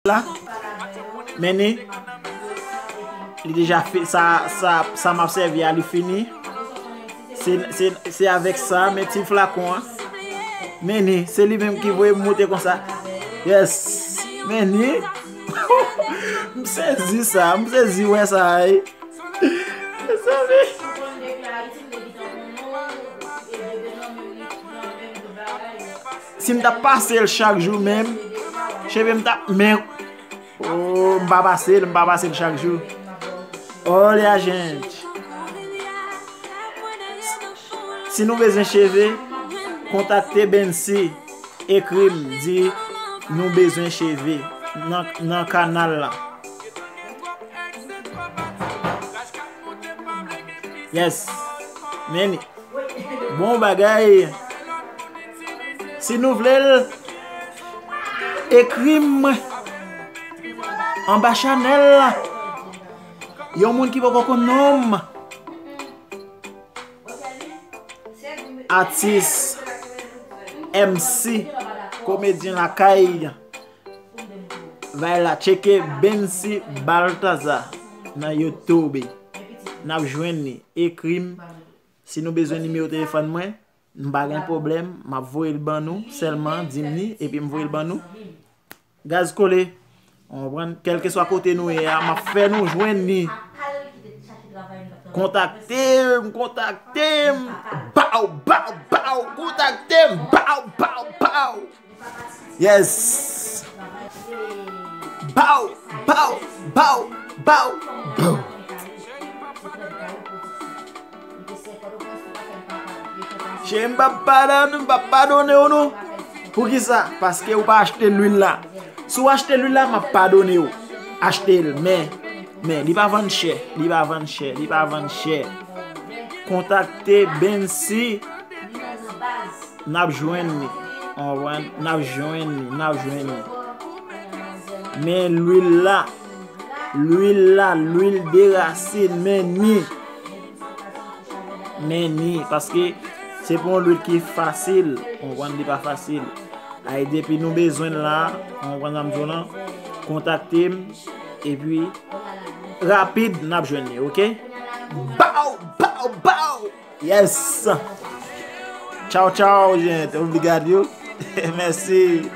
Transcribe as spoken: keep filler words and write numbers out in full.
la. Men ni. Li deja fi, sa, sa, sa m ap sèvi a, li fini. Se, se, se avèk sa, men ti flakon an. Men ni, se li menm ki voye m moute konsa. Yes. Men ni. M sezi sa, m sezi wè sa, ey. Mezanmi. Si m t ap pase l chak jou menm, cheve m t ap, men, oh, m pa pase l, m pa pase l chak jou. Olha, gente. Si nou bezwen cheve, kontakte Bensi, ekri m, di nou bezwen cheve nan, nan kanal la. Yes. Men ni. Bon bagay. Si nou vle l, ekri m anba chanèl la. Yon moun ki poko konn non m. Atis, M C, komedyen lakay. Vay la, tcheke Bensi Baltazar nan YouTube. N ap jwenn li. Ekri m. Si nou bezwen nimewo telefòn mwen, m pa gen pwoblèm. M ap voye l ban nou. Sèlman di m li, epi m voye l ban nou. Gaz kole. Ou konprann? Kèlkeswa kote nou ye a, m ap fè nou jwenn li. Kontakte m, kontakte m. Baw, baw, baw. Kontakte m. Baw, baw, baw. Yes. Baw, baw, baw, baw, baw. Cheri, m p ap padone, m p ap padone w non. Poukisa? Paske ou pa achte lwil la. Si w achte lwil la, m ap padone w. Achte l, men, men, li pa vann chè, li pa vann chè, li pa vann chè. Kontakte Bensi. N ap jwenn li. Ou konprann? N ap jwenn li, n ap jwenn li. Men lwil la. Lwil la, lwil de rasin, men ni. Men ni, paske se pou yon lwil ki fasil. Ou konprann, li pa fasil. Ay, depi nou bezwen l la, ou konprann sa m di w lan, kontakte m, epi rapid, n ap jwenn li, oke? Baw, baw, baw! Yes! Tchaw, tchaw, jent. Obrigado. Mèsi.